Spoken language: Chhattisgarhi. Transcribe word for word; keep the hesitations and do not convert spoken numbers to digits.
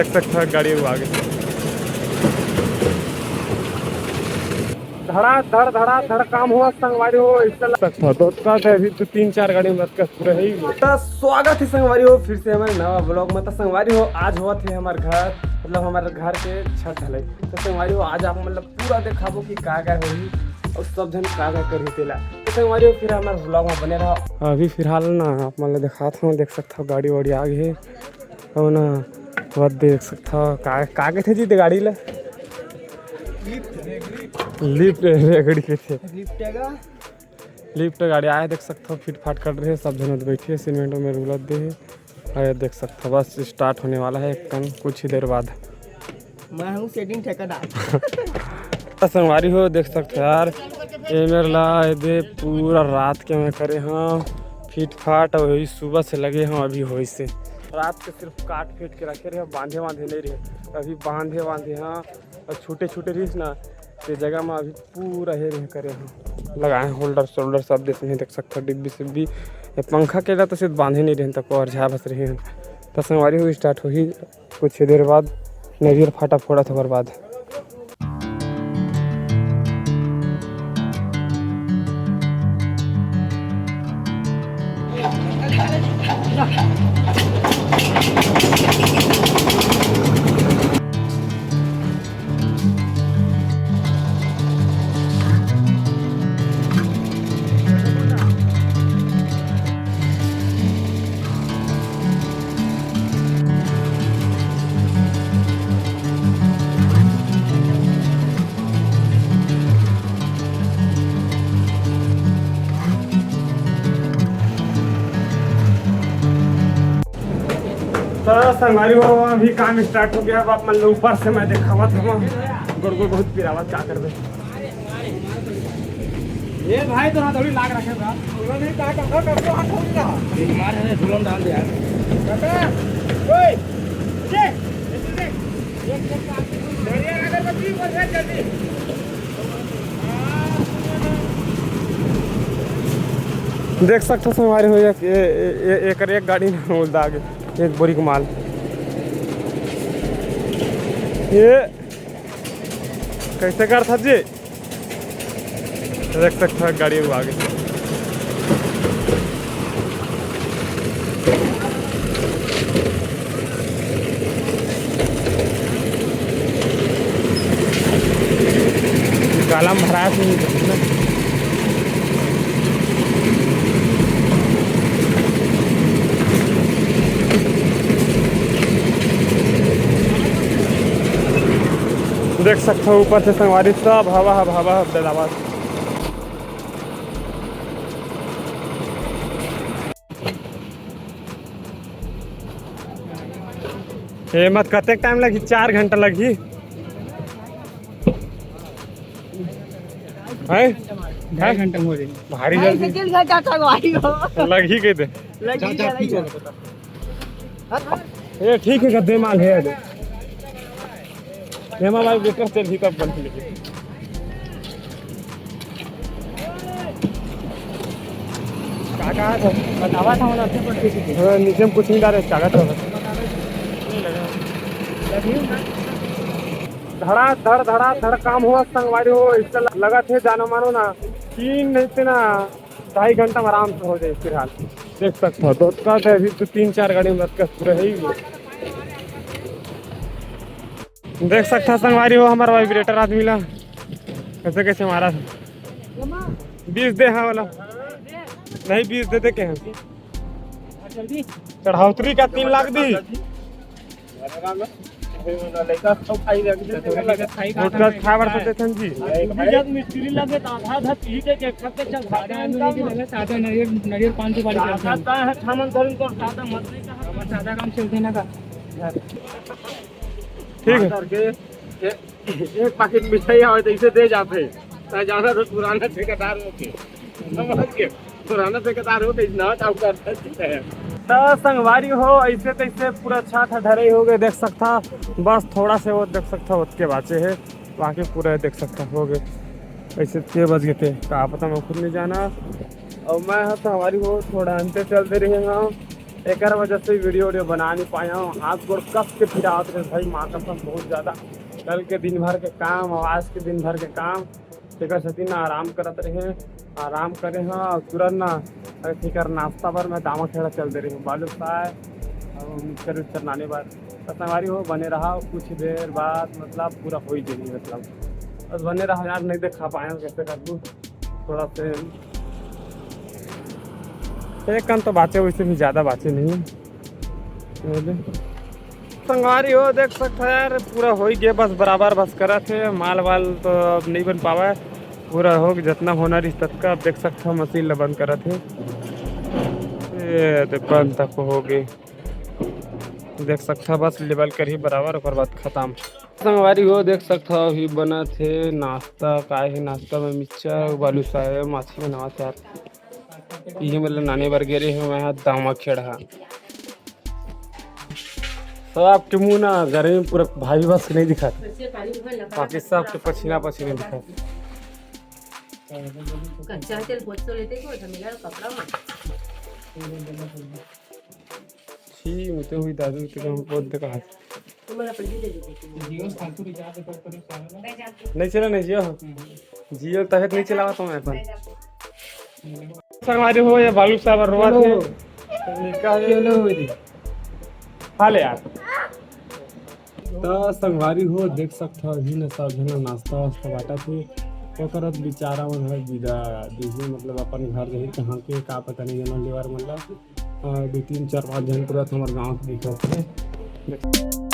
देख सकत हव, गाड़ी अउ आगे। धड़ा धड़, धड़ा धड़ काम होवत संगवारी हो, अइसे लग सकत हव। तो का ते अभी तो तीन चार गाड़ी में लटकत पूरा है ही। तो स्वागत है संगवारी हो फिर से हमारे नवा vlog में। तो संगवारी हो, आज होवत हे हमर घर, मतलब हमर घर के छत ढलाई। तो संगवारी हो, आज आप मतलब पूरा देखाबो कि का का होही अउ सब झन का का करही तेला। तो संगवारी हो, फिर हमर vlog में बने रहो। अभी फिलहाल ना आप मन ल देखात हव, देख सकत हव गाड़ी वाड़ी आ गे हे। अउ ना, वो देख सकत हव, का, का कथे जी ते गाड़ी ला? लिफ्ट, रेगड़ी कथे। लिफ्ट गाड़ी आए, देख सकत हव, फिट फाट कर रहे, सब झन बइठे, सीमेंट में रुलत दे हे। अउ देख सकत हव, बस start होने वाला है एक कन कुछ ही देर बाद। मैं हूँ setting ठेकेदार। तो संगवारी हो, देख सकत हव यार, ये मेर ला एदे पूरा रात के मैं करे हव फिट फाट, अउ वही सुबह से लगे हव, अभी होइस हे। रात के सिर्फ काट फेट के रखे रहे, बांधे वांधे नहीं रहे, अभी बांधे वांधे हव। अउ छोटे छोटे रहिस ना, ते जगह में अभी पूरा हे रहे करे हव, लगाए होल्डर शोल्डर सब देश में, देख सकत हव डिब्बी सिब्बी। ये पंखा के ला तो सिर्फ बांधे नहीं रहे, तको अरझा बस रहे हव। तो संगवारी हो, start होही कुछ देर बाद, नरियर फाटा फोड़त ओकर बाद। तो संगवारी हो, अभी काम start हो गया। अब आप मन ल ऊपर से मैं देखावत हव, गोड़ गोड़ बहुत पिरावत, का करबे। ए भाई, तो हाथ थोड़ी लाग रखे बा। उन्होंने कहा, "काका, काका, को हाथ थोड़ी रहा।" बीमार है, झूलन डाल दिया। काका, ओए, ये, ये, ये, ये, ये, अगरबत्ती ऊपर फेंक जल्दी। देख सकत हव संगवारी हो, एक, ए, ए, ए, एकर एक गाड़ी में उलदा गे, एक बोरी के माल। ये कइसे करथस जी? देख सकत हव, गाड़ी अउ आगे। काला में भराए हे। देख सकत हव ऊपर से संगवारी, सब हवा, हवा, हवा, हवा दलावत। ए मत, कतेक टाइम लगही? चार घंटा लगही। हैं? ढाई घंटा में हो जाही। भारी भाई, जल्दी। से तीन घंटा तक भाई हो। लगही कहि दे। लगही जा, जा, जा, ठीक है। ए, ठीक है, गद्दे माल है। हेमा भाई, बेकर तेल ही तब बन लेके। का, का है सब? बतावा था, मतलब, अच्छे पट्टी की। हाँ, नीचे में कुछ नहीं डाले, कागज वागज। धड़ा धड़, धड़ा धड़ काम होवत संगवारी हो, अइसे लगत हे जानो मानो ना, तीन नहीं ते ना, ढाई घंटा में आराम से हो जाही। फिलहाल देख सकत हव, तो का ते अभी तो तीन चार गाड़ी में लटकत पूरा है ही। देख सकत हव संगवारी हो, हमर vibrator आदमी ला कइसे कइसे मारत हे। बीस दे, हाँ वाला नहीं, बीस दे दे के हैं। चढ़ौतरी का तीन लाख दी। गुटखा खाए बर तो देथन जी। मिस्त्री लगे तो आधा आधा पी के, के, के, के, सादा नरियर, नरियर पाँच सौ वाली सादा है, छमन धरिन तो सादा मत नहीं कहा। सादा काम चलते ना का। ठीक है। करके ए-, एक पैकेट मिठाई आवे तो इसे दे जाते। ताकि जाना तो पुराना ठेकेदार होके, समझ के, पुराना ठेकेदार होके इतना चालू करता है। तो संगवारी हो, अइसे तइसे पूरा छत ह ढरई हो गे, देख सकत हव। बस थोड़ा से वो देख सकत हव, ओतके बाचे हे, बाकी पूरा देख सकत हव हो गे। अइसे के बज गे ते, का पता, मैं खुद नहीं जाना। अउ मैं ह संगवारी हो, थोड़ा अंते चल दे रहे हव। एकर वजह से वीडियो वीडियो बना नहीं पाया हूँ। हाथ गोड़ कस के पिरात रहे भाई, माँ कसम बहुत ज्यादा। कल के दिन भर के काम और आज के दिन भर के काम, तेकर सेती ना आराम करत रहे, आराम करे हाँ। और तुरंत ना अरे ठीक है, नाश्ता बर मैं दामा खेड़ा चल दे रही हूँ, बालू फ्राई और मिक्सचर उक्सचर लाने बर। तो संगवारी हो, बने रहा कुछ देर बाद, मतलब पूरा हो ही जाएगी, मतलब बस बने रहा यार, नहीं दिखा पाया हूँ कैसे कर दूँ थोड़ा से। एक कन तो बाचे, वैसे भी ज्यादा बाचे नहीं। संगवारी हो, देख सकत हो यार, पूरा हो ही गया, बस बराबर बस करत हे। माल वाल तो अब नहीं बन पावा है, पूरा हो गया, जितना होना रही ततका। अब देख सकत हो मशीन ला बंद करत हे, ये तो बंद तक हो गए। देख सकत हो बस लेवल करही बराबर, ओकर बाद खत्म। संगवारी हो, देख सकत हो अभी बनत हे नाश्ता। काय हे नाश्ता में? मिक्सचर, बालूशाही, मछली बनावत यार। इही मतलब नाने बर गे रहे हूँ मैं ह दामा खेड़ा। सब आपके मुंह ना गर्मी में पूरा भाई बस के नहीं दिखत, बाकी सब के पसीना पसीना दिखत। कच्चा तेल पोंछ तो लेते को, झमेला कपड़ा में। छी, मुते हुई दादू, ते हम बहुत देखा है। तुम्हारा पर भी दे देते तुम। नहीं चला, नहीं जियो। जियो तबे तो नहीं चलावा तुम अपन। संगवारी हो, ये बालू साहब रोवा थे। चलो। हाँ ले यार। त संगवारी हो, देख सकत हो, अभी न सब झन नाश्ता वास्ता बांटत हे। ओकर बाद बेचारा मन ह विदा दिही, मतलब अपन घर जही, कहाँ के का पता नहीं, जनो लेबर मन ला। अ, दू तीन चार पाँच झन पूरा हमर गाँव के दिखत हे।